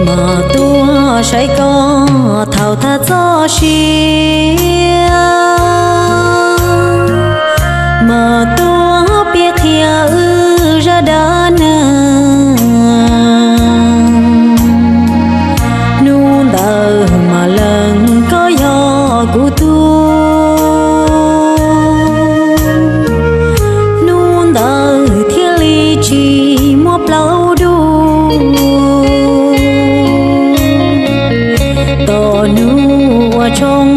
Mas tuaj saib koj thaum tag txoj sia, mas tuaj piav qhia wb zaj dab neeg. Hnub ntawd mas lees koj yog kuv tug, hnub ntawd thiaj li tsis muaj plaub dub. Tom hnub ua tshoob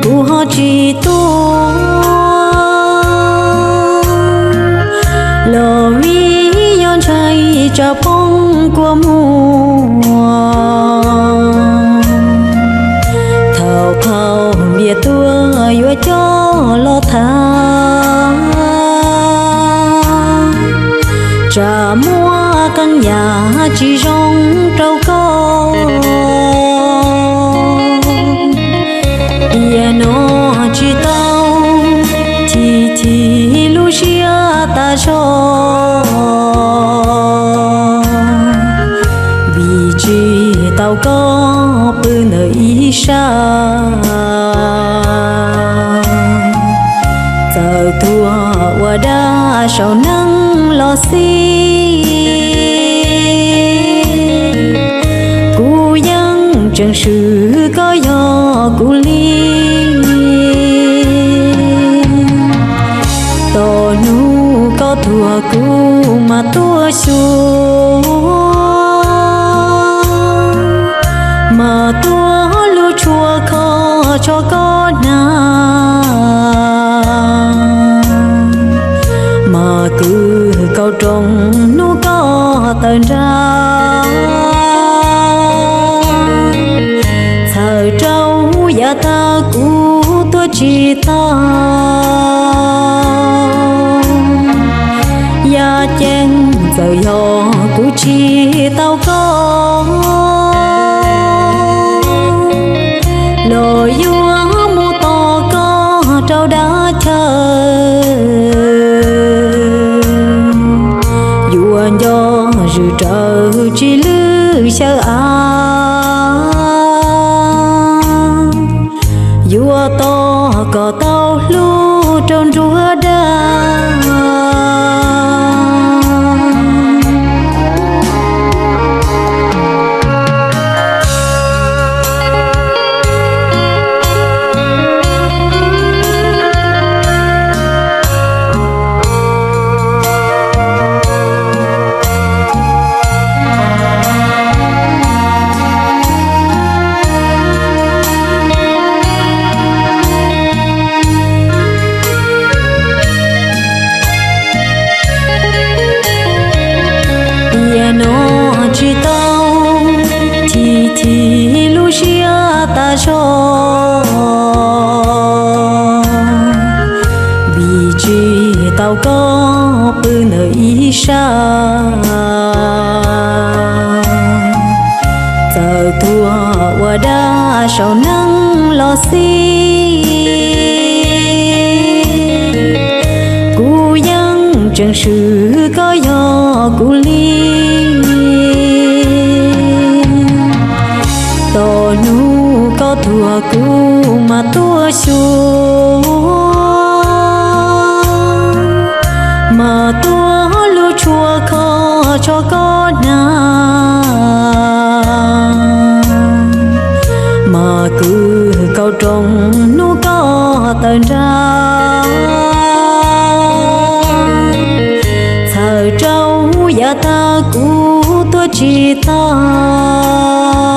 kuv ho tsis tuaj, los vim yog ntshai tsam poob kua muag. Thaum qhau npias tuaj yuav coj los tham, tsam muaj qee yam tsis zoo rau koj. Tiam no tsis tau, chim chim lub siab tas zog, vim tsis tau koj pw ntawm ib sab. Txawm tuag ua dab saum neej los xij, kuv yeej tseem swm koj yog kuv li. Tom hnub koj tuag kuv mas tuaj xyuas, mas tuaj lub tshuaj kho tso koj hnab, mas kwv kaum rooj hnub koj tawm nrag. Txhawm rau yav tag kuv tuaj tsis tau, yaj ceeb txawm yog kuv tsis tau koj, los yuav mus tos koj rau dab chaw, yuav nco zwm raws tsis lwj xyaw av, yuav tos kom tau hlub rau nruab dag. Tiam no tsis tau, chim chim lub siab tas zog, vim tsis tau koj pw ntawm ib sab. Txawm tuag ua dab saum neej los xij, kuv yeej tseem swm koj yog kuv li. Tom hnub koj tuag kuv mas tuaj xyuas, mas tuaj lub tshuaj kho tso koj hnab, mas kwv kaum rooj hnub koj tawm nrag. Txhawm rau yav tag kuv tuaj tsis tau,